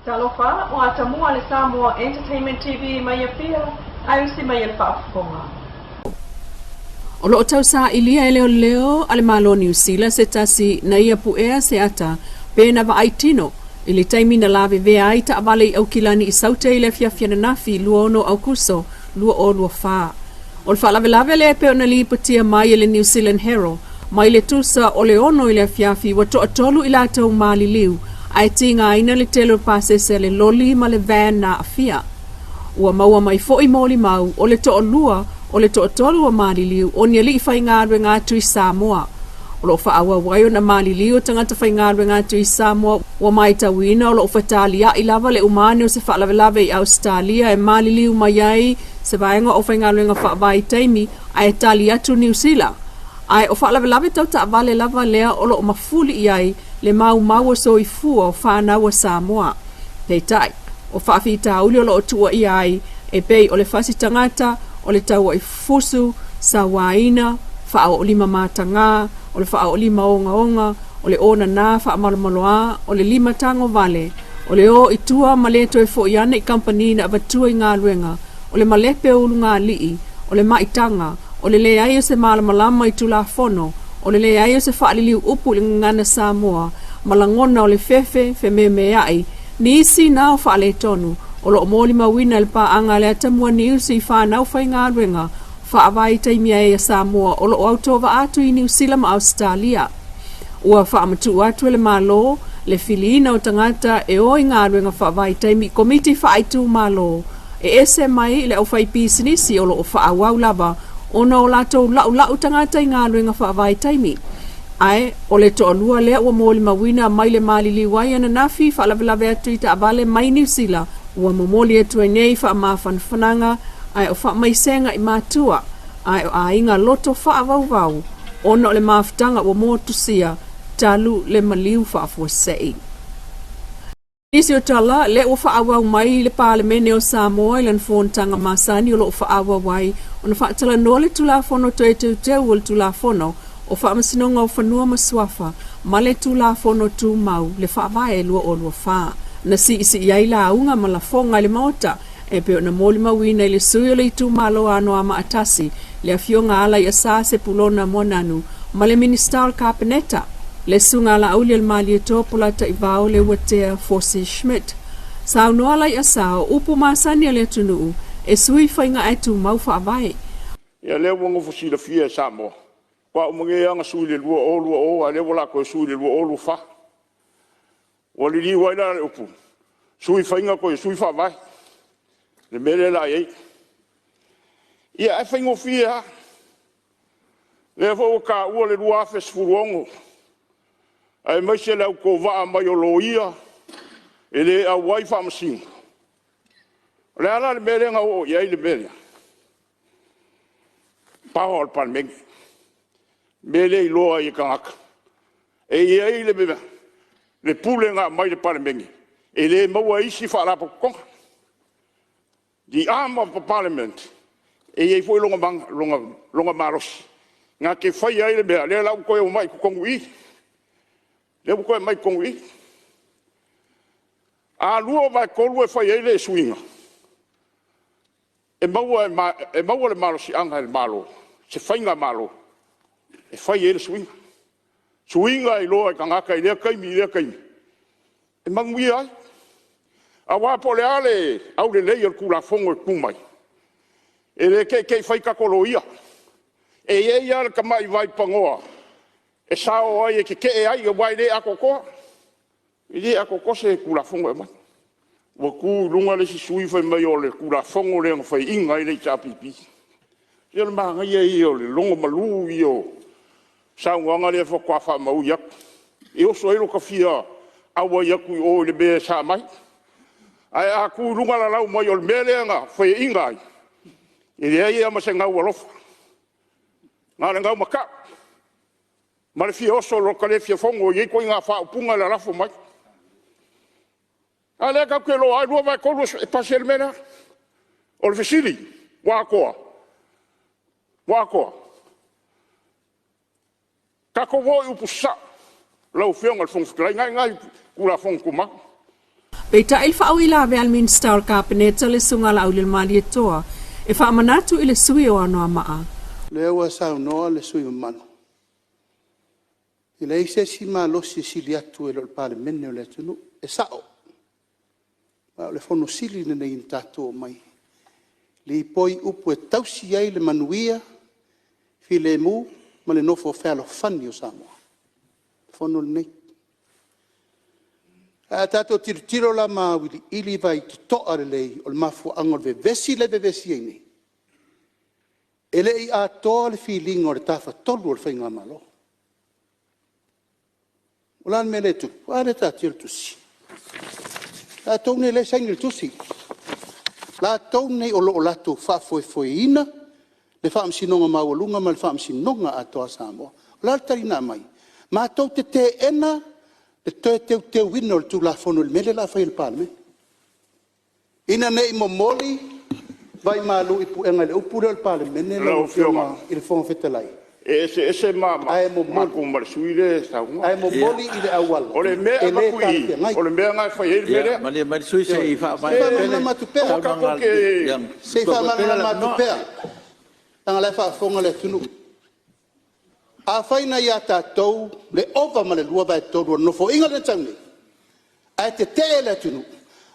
Talofa, ua atamua le Samoa Entertainment TV mai Apia, ae usi mai e le faafofoga. O lo o tausailia e leoleo a le Malo o Niu Sila se tasi na ia puea se ata pe na vaai tino i le taimi na lavevea ai taavale i Aukilani i Saute i le afiafi ananafi 26 Aokuso 2024. O le faalavelave lea e pei ona lipotia mai e le New Zealand Herald mai le tusa o le 6 i le afiafi ua toatolu i latou maliliu ae tigaina le tele o pasese a le loli ma le van na aafia. Ua maua mai foi molimau o le toalua o le toatolu o maliliu o ni alii faigaluega atu i Samoa. O lo o faaauau ai ona maliliu o tagata faigaluega atu i Samoa ua matauina o lo o fetaliai lava le uma ane o se faalavelave i Ausetalia e maliliu mai ai se vaega o aufaigaluega faavaitaimi ae tali atu Niu Sila. Ae o faalavelave tau taavale lava lea o lo o mafuli i ai le maumau o soifua o fanau a Samoa. Peitai, o faafitauli o lo o tuuaia ai e pei o le fasi tagata, o le tauai fusu, sauaina, faaoolima matagā, o le faaoolima ogaoga, o le onanā faamalomaloā, o le lima tago vale, o le o i tua ma le toe foi ane i kamupani na avatua i galuega, o le malepe o ulugalii, o le maitaga, o le leai o se malamalama i Tulafono, o le leai o se faaliliu upu i le gagana Samoa, ma lagona o le fefe, fememeai, nisi na o faaletonu, o lo o molimauina e le paaga a le Atamua News i fanau faigaluega faavaitaimi ai a Samoa o lo o autovaa atu i Niu Sila ma Ausetalia. Ua faamatuu atu e le Malo le filiina o tagata e o i galuega faavaitaimi i komiti faaitumalo e ese mai i le aufaipisinisi o lo o faaauau lava ona o latou laʻulaʻu tagata i galuega faavaitaimi. Ae o le toalua lea ua molimauina mai le maliliu ai ananafi faalavelave atu i taavale mai Niu Sila ua momoli atu ai nei faamafanafanaga ae o faamaisega i matua ae o aiga loto faavauvau ona o le mafutaga ua motusia talu le maliu faafuasei. Nisi o tala, lea ua faaauau mai le Palemene o Samoa i lana fonotaga masani o lo o faaauau ai ona faatalanoa le Tulafono Toe Teuteu o le Tulafono o Faamasinoga o Fanua ma Suafa ma le Tulafono Tumau le Faavae 2024. Na siisii ai lauga ma lafoga i le Maota e pei ona molimauina i le sui o le itumalo Anoamaa 1, le Afioga Alaiasa Sepulona Moananu ma le Minisita o le Kapeneta, le Susuga Laauli o le Malietoa Polataivao Leuatea Fosi Schmidt. Saunoa Alaiasa, o upu masani a le atunuu, e sui faiga ae tumau faavae. Ia lea ua nofo silafia e Samoa, faatoa uma nei lava ona sui i le 2020 a o lea o le a toe sui i le 2024. Ua liliu ai la le upu, sui faiga toe sui faavae, le mea lea o le a i ai. Ia ae faigofie lava, o lea foi ua taua le 2016 aemaise le autovaa mai o loia e le auai faamasino. O le a la le mea lea na oo i ai le mea lea? Power o le Palemene, le mea lea e iloa ai e tagata, e i ai le pule na aumai i le Palemene e le maua e isi Faalapotopotoga. The arm of the Parliament, e i ai foi lona malosi na te faia ai le mea lea la ua toe omai i totonu i i, lea ua toe aumai i totonu i i. A 2/3 e fai ai le suiga, e maua le malosiaga e le Malo, se faigamalo e fai ai le suiga. Suiga e iloa e tagata i lea taimi i lea taimi e manuia ai. Aua po o le a le aulelei o le Tulafono e tu mai, e le te i te i fai tatou loia. E i ai lava le tamai vaipanoa e sao ai e tetee ai aua e le atoatoa. E le atoatoa se Tulafono e aumai. Ua tu i luga le isi sui usufono fai mai o le Tulafono lea na faiaina ai le HRPP. Ia o le manaia ia o le logomalu ia o saunoaga lea faatoa faamaui atu. E oso ai lota fia auai atu i o i le mea sa aumai. Ae a tu i luga lalau mai o le mea lea na faiaina ai, e leai lava ma se gaualofa, na o le gaumatau ma le fia oso i lota le fia fono e i ai ituaiga faaupuga e lalafo mai. A lea tatou te iloa lava e 2/3 e pasi ai le mea lea. O le fesili, ua atoa? Ua atoa? Tatou o i upu sasao lau Afioga i le Fofoga Fetalai, o lena e i ina i Tulafono Tumau. Peitai i le faauilavea a le Minisita o le Kapeneta le Susuga Laaulialemalietoa e faamanatu i le sui usufono o Anoamaa. O lea ua saunoa le sui usufono mamalu, e leai se isi malosi e sili atu i lo le Palemene o le atunuu. E sao, ma o le Fono Sili lenei na tatou omai e lipoi upu e tausi ai le manuia, filemu ma le nofo fealofani o Samoa, o le Fono lenei. Ae a tatou tilotilo la ma auiliili vaitotoa lelei, o le mafuaaga o le vevesi lea e vevesi ai nei, e le i atoa le filiga o le Tafatolu o le Faigamalo. O le a le mea lea e tupu? A lea e taatia le tusi. O latou nei o lea e saini i le tusi, o latou nei o lo o latou faafoefoeina le Faamasinoga Maualuga ma le Faamasinoga atoa a Samoa. O le a le tali na aumai? Matou te teena le toe teuteuina o le Tulafono i le mea lea o le a fai e le Palemene, ina ne i momoli vaimalu i puega i le upu lea o le Palemene lau Lau Afioga Afioga, i le Fofoga Fetalai, e eseese ae momoli matou ma le sui usufono lea e saunoa. ae momoli i le auala O le mea e e le avatu i i, talafeagai. o le mea lena e fai ai le mea Ia, lea. malie mai le sui usufono se i Ioe. faamaea Se i mai pea le faamalamalama atu pea. Aua saunoaga tatou a te... le... Se i tuu atu pea le faamalamalama atu avanoa. pea, leaga o la e faafofoga le atunuu. Afai na ia tatou le ova ma le 2/3 o le Nofoaiga lea na sau nei, ae tetee le atunuu,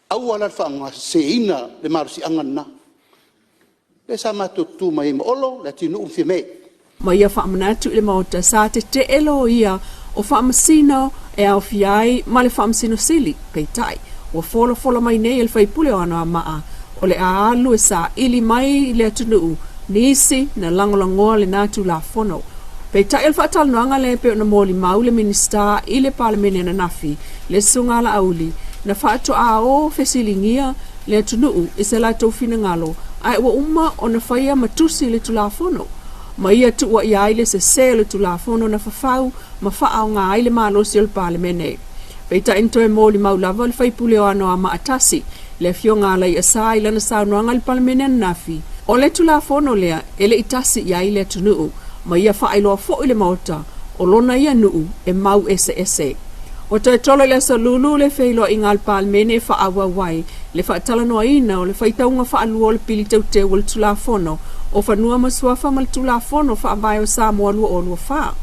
aua la le faaaogaseseina le malosiaga lena. Lea sa matou tutu mai ai ma Olo, Leatinuu ma Fiame. Ma ia faamanatu i le Maota sa tetee loia o Faamasino e aofia ai ma le Faamasino Sili, peitai, ua folafola mai nei e le sui usufono o Anoamaa o le a alu e saili mai i le atunuu nisi na lagolagoa lena Tulafono. Peitai o le faatalanoaga lea e pei ona molimau le Minisita i le Palemene ananafi, le Susuga a Laauli, na faatoa o fesiligia le atunuu i se latou finagalo ae ua uma ona faia ma tusi le Tulafono ma ia tuuaia ai le sese o le Tulafono na fafau ma faaaoga ai le malosi o le Palemene. Peitai na toe molimau lava le sui usufono o Anoamaa 1, le Afioga a Alaiasa i lana saunoaga i le Palemene ananafi, o le Tulafono lea e le i tasi i ai le atunuu, ma ia faailoa foi le Maota o lona ia nuu e mau eseese. Ua toe tolo i le Aso Lulu le feiloaiga a le Palemene e faaauau ai le faatalanoaina o le faitauga faalua o le Pili Teuteu o le Tulafono o Fanua ma Suafa ma le Tulafono Faavae o Samoa 2024.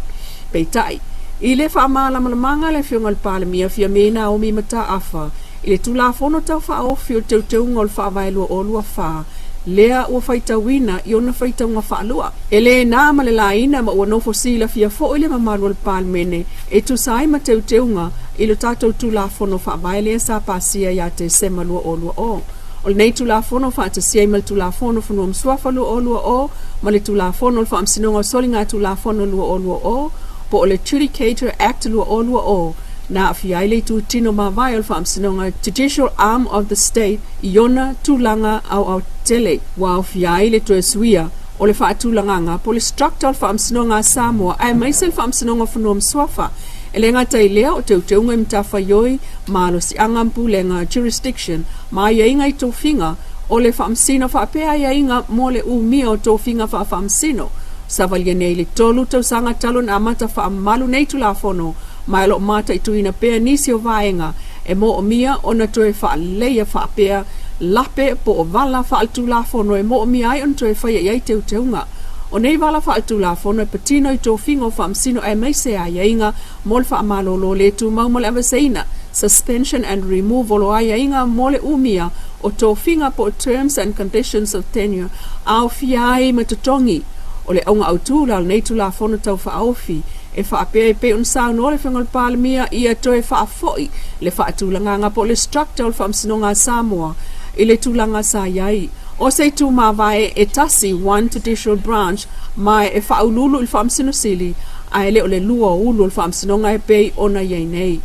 Peitai, i le faamalamalamaga a le Afioga i le Palemia Fiame Naomi Mataafa i le Tulafono Tau Faaofi o le Teuteuga o le Faavae 2024, lea ua faitauina i ona faitauga faalua, e le na ma le laina ma ua nofo silafia foi le mamalu o le Palemene e tusa ai ma teuteuga i le tatou Tulafono Faavae lea sa pasia ia Tesema 2020. O lenei Tulafono faatasia ai ma le Tulafono o Fanua ma Suafa 2020 ma le Tulafono o le Faamasinoga o Soligatulafono 2020 po o le Judicature Act 2020 na aafia ai le itutino mavae o le Faamasinoga Judicial Arm of the State i ona tulaga aoaotele ua aofia ai le toe suia o le faatulagaga po o le structure o le Faamasinoga a Samoa aemaise le Faamasinoga o Fanua ma Suafa. E le gata i lea, o teuteuga i matafaioi, malosiaga ma pulega, jurisdiction, ma aiaiga i tofiga o le Faamasino faapea aiaiga mo le umia o tofiga faafaamasino. Savalia nei le 3 tausaga talu ona amata faamamalu nei Tulafono ma o lo o mataituina pea nisi o vaega e moomia ona toe faaleleia faapea lape po o vala faaletulafono e moomia ai ona toe faia i ai teuteuga. O nei vala faaletulafono e patino i tofiga o faamasino aemaise aiaiga mo le faamalolo le tumau ma le aveseina, suspension and removal, o aiaiga mo le umia o tofiga po o terms and conditions of tenure, aofia ai ma totogi. O le auga autū la o lenei Tulafono Tau Faaofi e faapea e pei ona saunoa le Afioga i le Palemia ia toe faafoi le faatulagaga po o le structure o le Faamasinoga a Samoa i le tulaga sa i ai. O se itu mavae e tasi, one judicial branch, ma e faauluulu i le Faamasino Sili ae le o le lua o ulu o le Faamasinoga e pei ona i ai nei.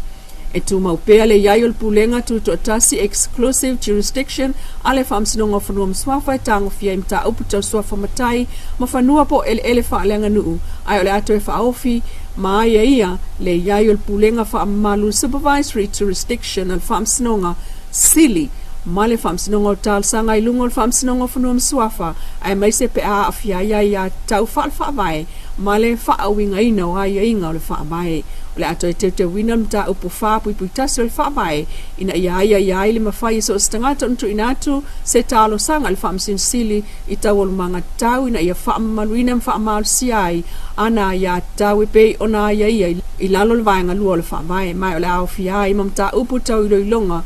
E tumau pea le i ai o le Pulega Tutoatasi, Exclusive Jurisdiction, a le Faamasinoga o Fanua ma Suafa e tagofia ai mataupu tau suafa matai ma fanua po o eleele faaleaganuu, ae o le a toe faaofi ma aiaia le i ai o le Pulega Faamamalu, Supervisory Jurisdiction, a le Faamasinoga Sili ma le Faamasinoga o Talosaga i luga o le Faamasinoga o Fanua ma Suafa, aemaise pe a aafia ai aiatatau faale-faavae ma le faauigaina o aiaiga o le Faavae. O le a toe teuteuina le Mataupu 4.1 o le Faavae ina ia aiaia ai le mafai e so o se tagata ona tuuina atu se talosaga i le Faamasino Sili i taualumaga tatau ina ia faamamaluina ma faamalosia ai ana aiatatau e pei ona aiaia i lalo o le Vaega 2 o le Faavae, ma o le a aofia ai ma mataupu tau iloiloga,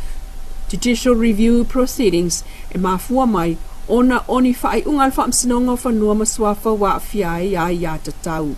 judicial review proceedings, e mafua mai ona o ni faaiuga a le Faamasinoga o Fanua ma Suafa ua aafia ai aiatatau.